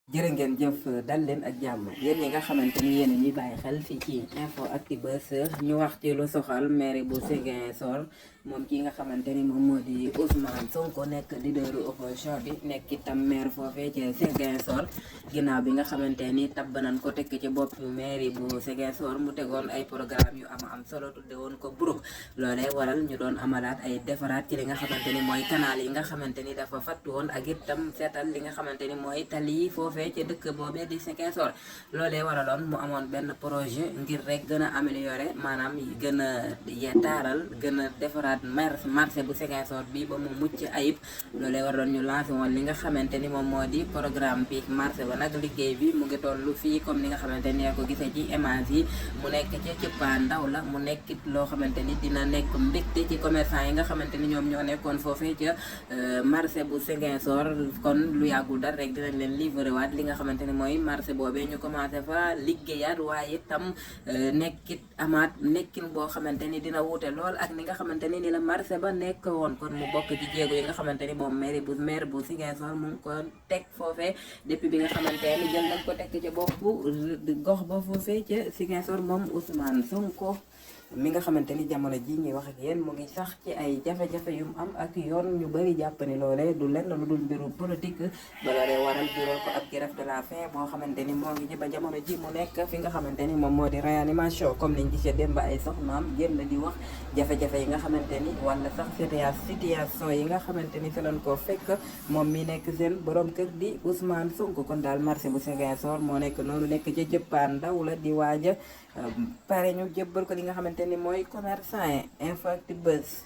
jërë ngeen jëf dal leen ak jàmm yéen ñi nga xamante ni yéen ñuy bàyyi xel fii ci info Actubuzz ñu wax ci lu soxal maire bu Ziguinchor moom ki nga xamante ni moom moo di Ousmane Sonko nekk leaderu opposition bi nekk itam maire foofee ci Ziguinchor ginnaaw bi nga xamante ni tabb nañ ko tekk ci bopp maire bu Ziguinchor mu tegoon ay programme yu am solo tudde woon ko Brooke loolee waral ñu doon amalaat ay defaraat ci li nga xamante ni mooy canal yi nga xamante ni dafa fattu woon ak itam seetal li nga xamante ni mooy tali foofee ci dëkk boobee di Ziguinchor loolee waraloon mu amoon benn projet ngir rek gën a améliorer maanaam gën a taaral gën a defaraat marché bu Ziguinchor bi ba mu mucc ayib loolee waraloon ñu lancé woon li nga xamante ni moom moo di programme bi marché ba nag liggéey bi mu ngi toll fii comme ni nga xamante ni ko gisee ci image yi mu nekk ci cëppaa ndaw la mu nekkit loo xamante ni dina nekk mbégte ci commerçant yi nga xamante ni ñoom ñoo nekkoon foofee ca marché bu Ziguinchor kon lu yàggul dara rek dinañ leen livrer waat li nga xamante ni mooy marché boobee ñu commencé fa liggéeyaat waaye itam nekkit amaat nekkin boo xamante ni dina wuute lool ak ni nga xamante ni la marché ba nekk woon kon mu bokk ci jéego yi nga xamante ni moom maire bu Ziguinchor mu ngi ko teg foofee depuis bi nga xamante ni jël nañ ko teg ci bopp gox ba foofee ca Ziguinchor moom Ousmane Sonko mi nga xamante ni jamono ji ñuy wax ak yéen mu ngi sax ci ay jafe-jafe yu mu am ak yoon ñu bëri jàpp ni loole du lenn lu dul mbiru politique ba loolee waral jural ko ab grève de la faim boo xamante ni moo ngi ci ba jamono ji mu nekk fi nga xamante ni moom moo di réanimation comme niñ gisee démb ay soxnaam génn di wax jafe-jafe yi nga xamante ni wala sax situation yi nga xamante ni fi lañ koo fekk moom mi nekk seen borom kër di Ousmane Sonko kon daal marché bu Ziguinchor moo nekk noonu nekk ca jëppaan ndaw la di waaja pare ñu jébbal ko li nga xamante ni mooy commerçant yi Info Actubuzz